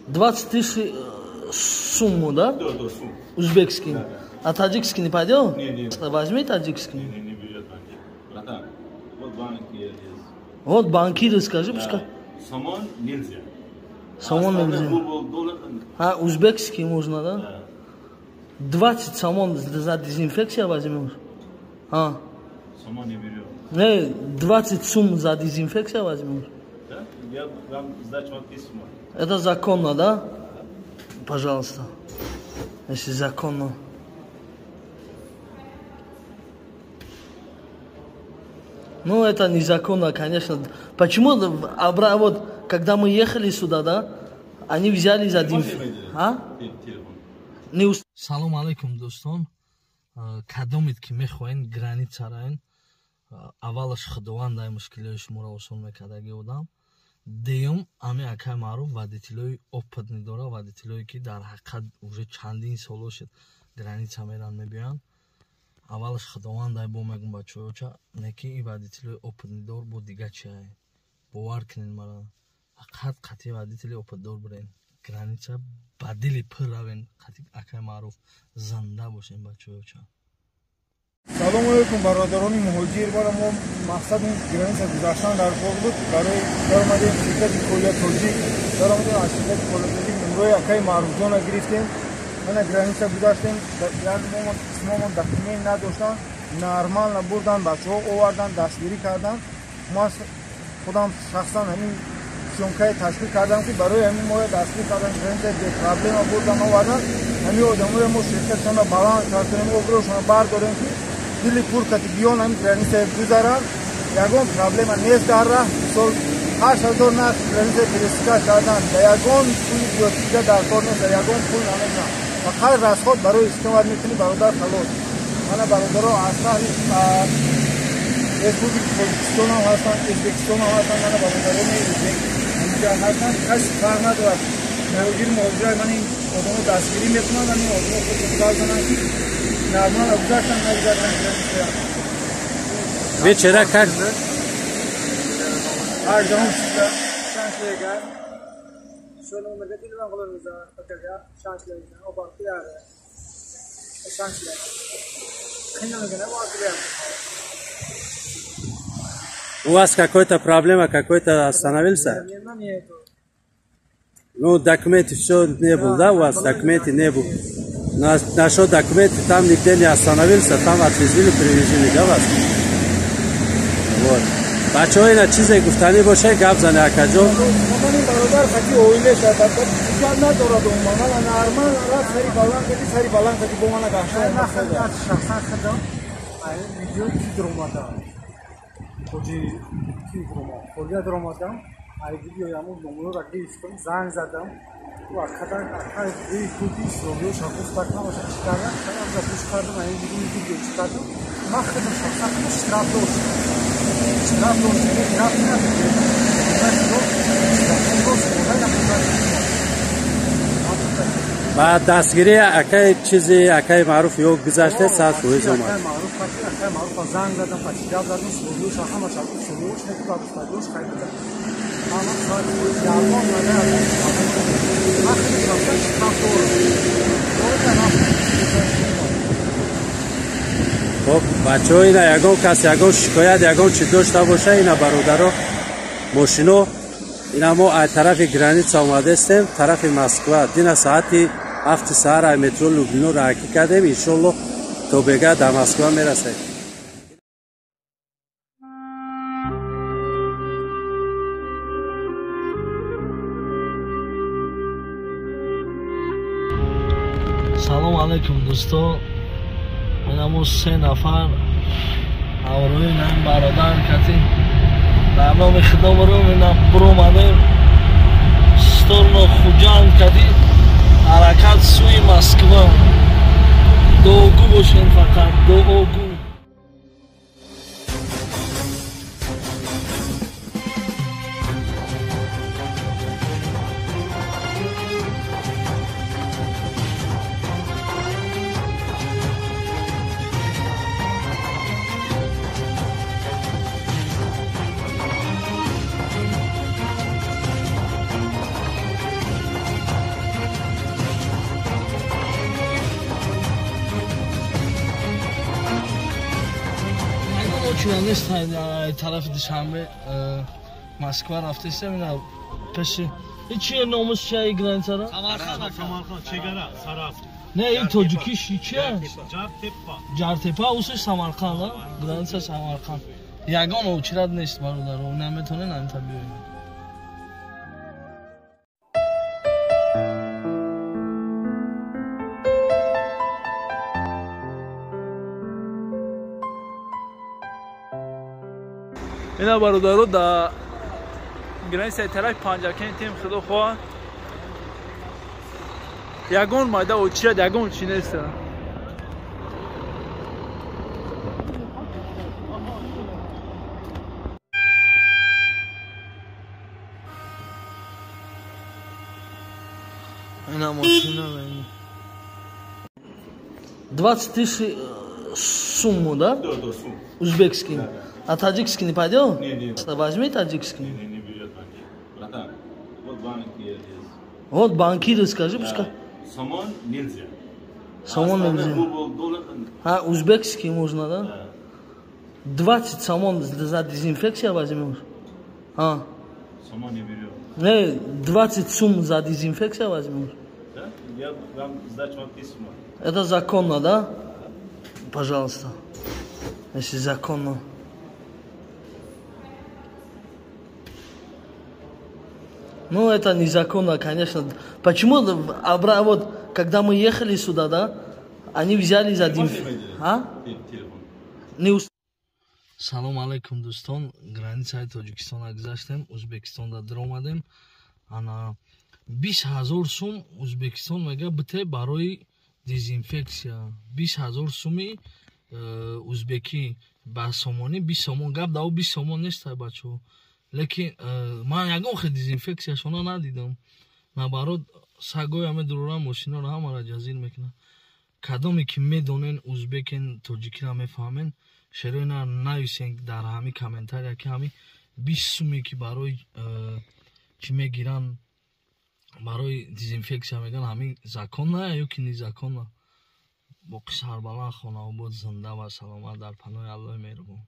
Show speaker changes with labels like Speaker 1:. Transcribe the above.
Speaker 1: 20 тысяч сумму, да?
Speaker 2: Да, да, сумму.
Speaker 1: Узбекский.
Speaker 2: Да, да.
Speaker 1: А таджикский не пойдет?
Speaker 2: Не, не.
Speaker 1: Возьми таджикский.
Speaker 2: Не, не, не берет банки. Братан, вот банки есть.
Speaker 1: Вот банкиры, скажи,
Speaker 2: да.
Speaker 1: Пускай.
Speaker 2: Сомон нельзя.
Speaker 1: Сомон нельзя.
Speaker 2: Рубль, доллар.
Speaker 1: А, узбекский можно, да?
Speaker 2: Да.
Speaker 1: 20 сомон за дезинфекцию возьмешь? А.
Speaker 2: Сомон не берет.
Speaker 1: Не, 20 сум за дезинфекцию возьмешь?
Speaker 2: Да, я вам сдачу от письма.
Speaker 1: Это законно, да? Да? Пожалуйста. Если законно. Ну, это незаконно, конечно. Почему, вот, когда мы ехали сюда, да, они взяли за дезинфекцию. А? Не. Салом алейкум, дӯстон. Кадомид ки мехоҳен граница раен, аввалаш Худованд ай мушкилиҳои шуморо осон мекардаги одам. Дуюм, ами акай Маъруф водителои опытный дора, водителое ки дар ҳақиқат уже чандин соло шуд граница меран мебиёянд. Аввалаш Худованд ай бо мегум бачаёча, не ки ин водителои опытный дор бо дига чи ай. Бовар кунед мара. Ҳақиқат қатъи водители опытдор бурен. Граница ба дили пур равен, қатъи акай Маъруф занда бошем бачаёча.
Speaker 3: Салом алейкум, бародарони муҳоҷир. Бара мо мақсад ин граница гузаштан дар кор буд. Барои даромадем ширкати Колия Тоҷик, даромадем аз ширкати Колия Тоҷик номрои акаи Маъруфҷонро гирифтем. Мана граница гузаштем, як қисмомон документ надоштан, нормально бурдан, бачаҳо овардан, дастгирӣ кардан. Ман худам шахсан ҳамин съёмкаи ташкил кардам, ки барои ҳамин моро дастгир кардан, граница бепроблема бурдан, овардан. Ҳамин одаморо мо ширкатшонро баланд кардем, обрӯшонро бардорем, ки дили пур кати биён ҳамин граница гузаранд, ягон проблема нест дар раҳ. Мисол 8000 нарх граница пересека кардан, да ягон пули зиёдтига дар кор нест, ягон пул намекунанд. Фақат расход барои истиқомат мекунӣ, бародар, халос. Мана бародаро аз шаҳри Республики Тоҷикистон ҳам ҳастанд, Ӯзбекистон ҳам ҳастанд, мана бародарони ӯзбек инҷа ҳастанд, каси фарқ надорад. Муҳоҷир муҳоҷирай ман ин одамо дастгирӣ мекунанд, ин одамо худшон гап зананд, ки нормально гузаштан, нагузаштан граница.
Speaker 4: Вечера как?
Speaker 3: Ҳаждаҳум числа шаншлега shu nomerga telefon qilamiz akaga, shanshlega olib borib keladi. Shanshlega qiynalganda borib kelyapti.
Speaker 4: У вас какой-то проблема, какой-то остановился?
Speaker 3: Нету.
Speaker 4: Ну, документы все не был, да, у вас документы не был. Насчет документы там нигде не остановился, там отвезли, привезли, да, вас? Вот. Бачаҳо, ина чизе гуфтанӣ боша, гап зане, акаҷон.
Speaker 3: Ман бародар хати оила шад, ҳуҷҷат надорад умуман. Ман нормал рафт, сари баланд кади, сари баланд кади бо мана гашта.
Speaker 5: Ман шахсан худам ай видео ки дуромадам. Тоҷи ки дуромад. Холия дуромадам. Ай видео яму номерро гирифтам, занг задам. Ва кадан акай гуди словиё шахс такна боша чӣ кардам, кадам за гӯш кардам, ай видео чӣ кардам. Ман худам шахсан худам штраф доштам. Штраф доштам, штраф надодем.
Speaker 4: Ба дастгирии акай чизи акай Маъруф ё гузашта сад фоиз омад.
Speaker 5: Акай Маъруф қати, акай Маъруф занг задам, қати гап задам, словиёш ҳамаша словиёш не ба гуфтагиёш хайда. Ҳама 100% ягон нагар ман худам шахсан штраф дорам.
Speaker 4: Хоб, бачаҳо, ина ягон кас ягон шикоят, ягон чи дошта боша, ина бародаро, мошино, ина мо аз тарафи граница омадестем, тарафи Москва. Дина саати 7 саҳар ай метро Люблино раҳакӣ кардем, иншолло то бега дар Москва мерасем.
Speaker 1: Салом алейкум, дӯсто. Ина мо се нафар ҳамроҳи нам бародар кати дар номи Худо бурум, ина буромадем сторону Хуҷанд кати ҳаракат сӯи Москва. Дуогӯ бошем, фақат дуогӯ. очередь нест, тарафи Душанбе Москва рафтесем, ина пеши. И чие номус чия границара?
Speaker 6: Самарқанд, Самарқанд, чегара, Сараф.
Speaker 1: Не, ин тоҷикиш чия?
Speaker 6: Ҷартепа.
Speaker 1: Ҷартепа, усиш Самарқанд, а? Граница Самарқанд. Ягон очередь нест, бародаро, наметонен амта биёед.
Speaker 7: Ина бародаро да границаи тарафи Панҷакентем, худо хоҳад. Ягон майда очередь, ягон чи нест.
Speaker 1: Ина машина. 20 тысяч сумму, да?
Speaker 2: Да, да, сумму.
Speaker 1: Узбекский.
Speaker 2: Да, да.
Speaker 1: А таджикский не пойдет?
Speaker 2: Не, не.
Speaker 1: Возьми таджикский.
Speaker 2: Не, не берет банки. Братан, вот банки есть.
Speaker 1: Вот банки, скажи,
Speaker 2: да.
Speaker 1: Пускай.
Speaker 2: Сомон нельзя.
Speaker 1: Сомон нельзя.
Speaker 2: Рубль, доллар.
Speaker 1: А, узбекский можно, да?
Speaker 2: Да.
Speaker 1: 20 сомон за дезинфекцию возьмешь? А.
Speaker 2: Сомон не берет.
Speaker 1: Не, 20 сум за дезинфекцию возьмешь?
Speaker 2: Да? Я вам сдачу вам письмо.
Speaker 1: Это законно, да? Пожалуйста. Если законно. Ну, это незаконно, конечно. Почему, вот, когда мы ехали сюда, да, они взяли за один... А? Не ус... Салом алейкум, дӯстон. Границаи Тоҷикистона гузаштем, Узбекистонда даромадем. Ана 20 000 сум Узбекистон мега бите барои дезинфексия. 20 000 суми узбекӣ ба сомонӣ 20 сомон. Гап да 20 сомон нест, бачаҳо. Лекин ман ягон хел дезинфексияшона надидам. Наоборот, сагоя медурорам, мошиноро ҳамаро ҷазир мекунам. Кадоме ки медонен узбекен, тоҷикиро мефаҳмен, шерои на нависен дар ҳами комментария, ки ҳами 20 суме ки барои чӣ мегиранд, барои дезинфексия меган, ҳами законна ё ки незаконна. Боқи сарбаланд, хонаобод, зинда ва саломат, дар паноҳи Аллоҳи меҳрубон.